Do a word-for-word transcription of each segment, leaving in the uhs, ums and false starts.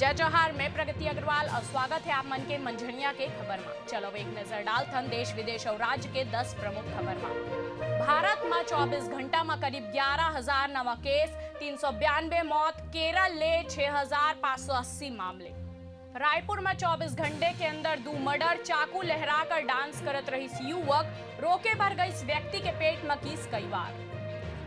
जय जोहार, मैं प्रगति अग्रवाल अउ स्वागत हे आप मन के मंझनिया के खबर मा। चलो एक नजर डालथन देश विदेश अउ राज्य के दस प्रमुख खबर मा। भारत मा चौबीस घंटा मा करीब ग्यारह हजार नवा केस, तीन सौ बयानबे मौत, केरल ले छह हजार पाँच सौ अस्सी मामले। रायपुर मा चौबीस घंटे के अंदर दू मर्डर, चाकू लहराकर डांस करत रहिस युवक, रोके बर गइस व्यक्ति के पेट मा कीस कई वार।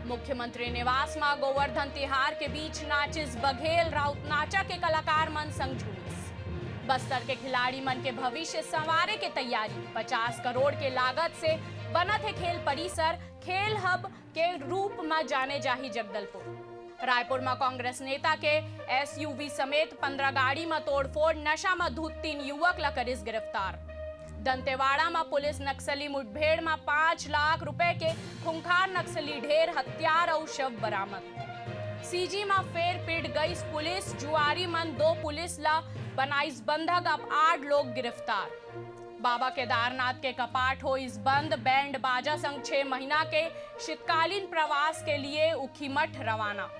मुख्यमंत्री निवास मा गोवर्धन तिहार के बीच नाचिस बघेल राउत नाचा के कलाकार मन संग झूमिस। बस्तर के खिलाड़ी मन के भविष्य संवारे के तैयारी, पचास करोड़ के लागत से बनत हे खेल परिसर, खेल हब के रूप मा जाने जाही जगदलपुर। रायपुर मा कांग्रेस नेता के एसयूवी समेत पंद्रह गाड़ी मा तोड़फोड़, नशा मा धुत तीन युवक ला करिस गिरफ्तार। दंतेवाड़ा मा पुलिस नक्सली मुठभेड़ मा पाँच लाख रुपए के खूंखार नक्सली ढेर, हथियार अउ शव बरामद। सीजी मा फेर पिट गइस पुलिस, जुआरी मन दो पुलिस ला बनाइस बंधक, अब आठ लोग गिरफ्तार। बाबा केदारनाथ के कपाट होइस बंद, बैंड बाजा संग छह महीना के शीतकालीन प्रवास के लिए उखीमठ रवाना।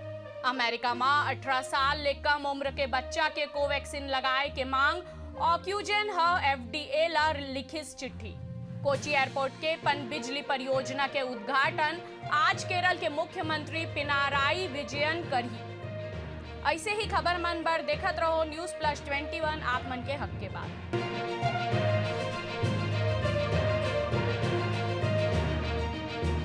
अमेरिका मा अठारह साल ले कम उम्र के बच्चा के कोवैक्सीन लगाए के मांग, ऑक्यूजन ह एफडीए ला लिखिस चिट्ठी। कोची एयरपोर्ट के पनबिजली परियोजना के उद्घाटन आज केरल के मुख्यमंत्री पिनाराई विजयन करही। ऐसे ही खबर मन बर देखत रहो News Plus Twenty One, आप मन के हक के बात।